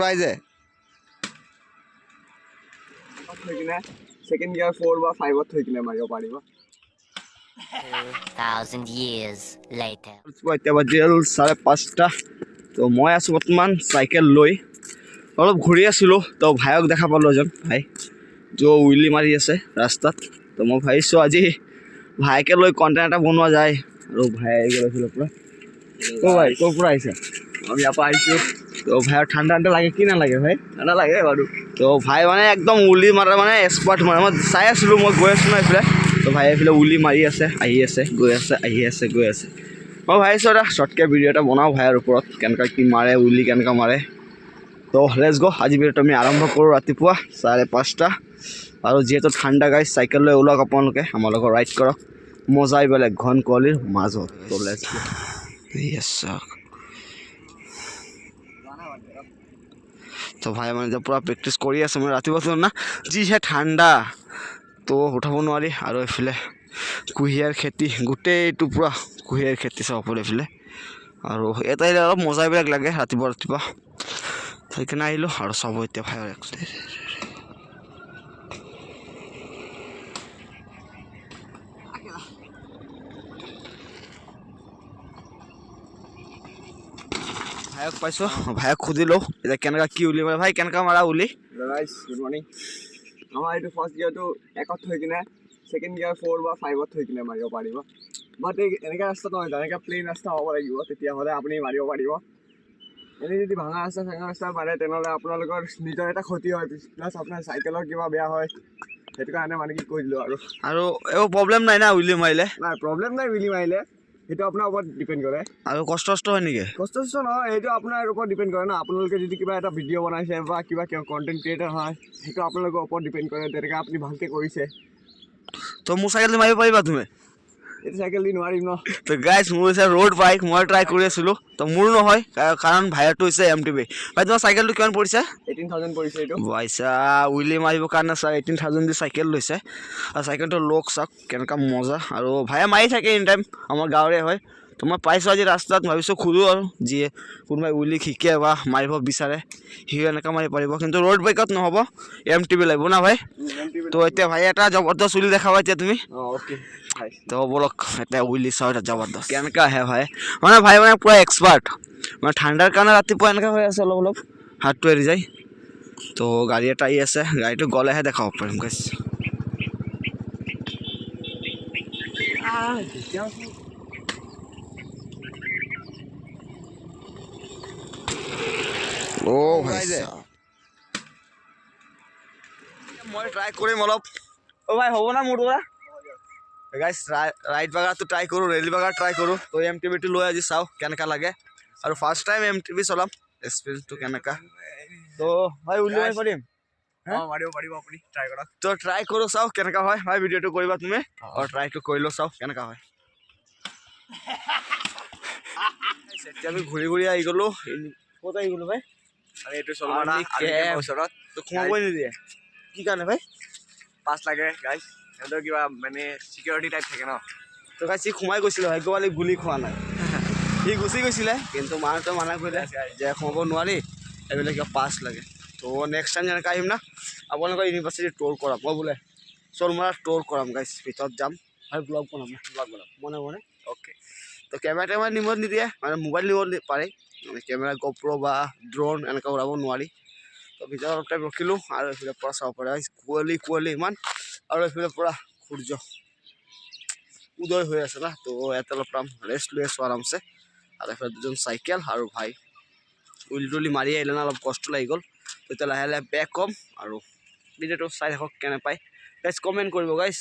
উৰাই যায়। থৈ কিনে ছেকেণ্ড গিয়াৰ ফ'ৰ বা ফাইভত থৈ কিনে মাৰিব পাৰিব। 2,000 years later. এতিয়া বাজিল 5:30। তো মই আছোঁ বৰ্তমান চাইকেল লৈ অলপ ঘূৰি আছিলোঁ। তো ভায়ক দেখা পালোঁ, এজন ভাই য' উইলি মাৰি আছে ৰাস্তাত। তো মই ভাবিছোঁ আজি ভাইকে লৈ কণ্টেণ্ট এটা বনোৱা যায়। আৰু ভাই আহি গ'ল এইফালৰ পৰা। অ' ভাই, ক'ৰ পৰা আহিছে? আমি ইয়াৰ পৰা আহিছোঁ। তো ভাইৰ ঠাণ্ডা ঠাণ্ডা লাগে কি নালাগে ভাই? ঠাণ্ডা লাগে বাৰু। তো ভাই মানে একদম উলি মাৰা মানে এক্সপাৰ্ট। মানে মই চাই আছিলোঁ, মই গৈ আছোঁ ন এইফালে। তো ভাই এইফালে উলি মাৰি আছে, আহি আছে, গৈ আছে, আহি আছে, গৈ আছে। মই ভাবিছোঁ এটা শ্বৰ্টকৈ ভিডিঅ' এটা বনাওঁ ভাইৰ ওপৰত, কেনেকুৱা কি মাৰে উলি, কেনেকুৱা মাৰে। তো let's গ', আজি ভিডিঅ'টো আমি আৰম্ভ কৰোঁ। ৰাতিপুৱা 5:30 আৰু যিহেতু ঠাণ্ডা গাইজ, চাইকেল লৈ ওলাওক আপোনালোকে, আমাৰ লগত ৰাইড কৰক, মজাই বেলেগ ঘন কুঁৱলীৰ মাজত। তো let's গ'। তো ভাই মানে এতিয়া পূৰা প্ৰেক্টিচ কৰি আছে। মানে ৰাতিপুৱা না যিহে ঠাণ্ডা, তো উঠাব নোৱাৰি। আৰু এইফালে কুঁহিয়াৰ খেতি, গোটেইটো পূৰা কুঁহিয়াৰ খেতি চাব পাৰে এইফালে। আৰু ইয়াত আহিলে অলপ মজাবিলাক লাগে ৰাতিপুৱা ৰাতিপুৱা, সেইকাৰণে আহিলোঁ। আৰু চাব এতিয়া ভাইৰ একচুৱেলি। ভায়ক পাইছোঁ, ভায়ক সুধি লওঁ এতিয়া কেনেকুৱা কি উলি মাৰে। ভাই, কেনেকুৱা মাৰা উলি? Guys, good morning. আমাৰ এইটো ফাৰ্ষ্ট গিয়াৰটো একত থৈ কিনে ছেকেণ্ড গিয়াৰ ফ'ৰ বা ফাইভত থৈ কিনে মাৰিব পাৰিব। বাট এই এনেকুৱা ৰাস্তা নহয়, যেনেকৈ প্লেইন ৰাস্তা হ'ব লাগিব, তেতিয়াহ'লে আপুনি মাৰিব পাৰিব। এনেই যদি ভাঙা ৰাস্তা চাঙা ৰাস্তা মাৰে, তেনেহ'লে আপোনালোকৰ নিজৰ এটা ক্ষতি হয়, প্লাছ আপোনাৰ চাইকেলৰ কিবা বেয়া হয়। সেইটো কাৰণে মানে কি কৈ দিলোঁ আৰু। আৰু একো প্ৰব্লেম নাই না উলি মাৰিলে? নাই, প্ৰব্লেম নাই উইলি মাৰিলে, সেইটো আপোনাৰ ওপৰত ডিপেণ্ড কৰে। আৰু কষ্ট চষ্ট হয় নেকি? কষ্ট চষ্ট নহয়, সেইটো আপোনাৰ ওপৰত ডিপেণ্ড কৰে ন। আপোনালোকে যদি কিবা এটা ভিডিঅ' বনাইছে বা কিবা কণ্টেণ্ট ক্ৰিয়েটাৰ হয়, সেইটো আপোনালোকৰ ওপৰত ডিপেণ্ড কৰে, তেনেকৈ আপুনি ভালকৈ কৰিছে। তো মোৰ চাইকেল মাৰিব পাৰিবা তুমি? এইটো চাইকেল দি নোৱাৰিম ন। তো গাইজ, মোৰ হৈছে ৰোড বাইক, মই ট্ৰাই কৰি আছিলোঁ। তো মোৰ নহয়, কাৰণ ভাইৰটো হৈছে এম টি বি। ভাই, তোমাৰ চাইকেলটো কিমান পৰিছে? 18,000 পৰিছে এইটো। পইচা উইলি মাৰিবৰ কাৰণে ছাৰ 18,000 দি চাইকেল লৈছে। আৰু চাইকেলটো লওক, চাওক কেনেকুৱা মজা। আৰু ভায়ে মাৰি থাকে এনি টাইম, আমাৰ গাঁৱৰে হয়। তো মই পাইছোঁ আজি ৰাস্তাত, ভাবিছোঁ সোধোঁ আৰু যিয়ে কোনোবাই উইলি শিকে বা মাৰিব বিচাৰে, সিও এনেকুৱা মাৰিব পাৰিব। কিন্তু ৰোড বাইকত নহ'ব, এম টি বি লাগিব না ভাই? তো এতিয়া ভাই এটা জবৰদস্ত উইলি দেখাবা এতিয়া তুমি। অঁ, অ'কে। তো বলক, এতিয়া উইলি চাওঁ এটা জবৰদস্ত কেনেকুৱা আহে। ভাই মানে, ভাই মানে পূৰা এক্সপাৰ্ট। মানে ঠাণ্ডাৰ কাৰণে ৰাতিপুৱা এনেকুৱা হৈ আছে, অলপ অলপ হাতটো এৰি যায়। তো গাড়ী এটা আহি আছে, গাড়ীটো গ'লেহে দেখাব পাৰিম গাইছ। অ' ভাই, মই ট্ৰাই কৰিম অলপ। অ' ভাই, হ'ব না মোৰ দ্বাৰা? গাইছ, ৰাইড বাগাৰটো ট্ৰাই কৰোঁ, ৰেলী বাগাৰ ট্ৰাই কৰোঁ। তো এম টি বিটো লৈ আজি চাওঁ কেনেকুৱা লাগে। আৰু first time M T B চলাম, এক্সপিৰিয়েঞ্চটো কেনেকুৱা। তো ভাই, উলিয়াব পাৰিম? অঁ, মাৰিব পাৰিব, আপুনি ট্ৰাই কৰক। তো ট্ৰাই কৰোঁ, চাওঁ কেনেকুৱা হয়। ভাই, ভিডিঅ'টো কৰিবা তুমি আৰু ট্ৰাইটো কৰি লওঁ, চাওঁ কেনেকুৱা হয়। এতিয়া আমি ঘূৰি ঘূৰি আহি গ'লোঁ। ক'ত আহি গ'লোঁ ভাই? আৰু এইটো চলমানা Army camp। ওচৰত। তো সোমাবই নিদিয়ে, কি কাৰণে ভাই? পাছ লাগে গাইজ, সিহঁতৰ কিবা মানে চিকিউৰিটি টাইপ থাকে ন। তো গাইছ, সি সোমাই গৈছিলে, ভাগ্যৱালী গুলি খোৱা নাই। সি গুচি গৈছিলে, কিন্তু মানুহটোৱে মানা কৰিলে যে সোমাব নোৱাৰি, এইবিলাক কিবা পাছ লাগে। তো নেক্সট টাইম যেনেকৈ আহিম না, আপোনালোকৰ ইউনিভাৰ্চিটি ট'ৰ কৰাম মই বোলে, চলমাৰা ট'ৰ কৰাম গাইছ, ভিতৰত যাম ভাই, ব্লগ বনাম। ব্লগ বনাম। মনে মনে। অ'কে। তো কেমেৰা টেমেৰা নিব নিদিয়ে, মানে মোবাইল নিব পাৰে, মানে কেমেৰা গপ্ৰ বা ড্ৰ'ন এনেকুৱা উৰাব নোৱাৰি। তো ভিতৰত অলপ টাইম ৰখিলোঁ। আৰু এইফালে পৰা চাব পাৰে কুঁৱলী, কুঁৱলী ইমান। আৰু এইফালে পৰা সূৰ্য উদয় হৈ আছে না। তো ইয়াতে অলপ টাইম ৰেষ্ট লৈ আছোঁ আৰামছে। আৰু এইফালে দুজন চাইকেল আৰু ভাই উইল তুলি মাৰি আহিলে না, অলপ কষ্ট লাগি গ'ল। তো এতিয়া লাহে লাহে বেক কম। আৰু ভিডিঅ'টো চাই থাকক, কেনে পায় গাইজ কমেণ্ট কৰিব গাইজ।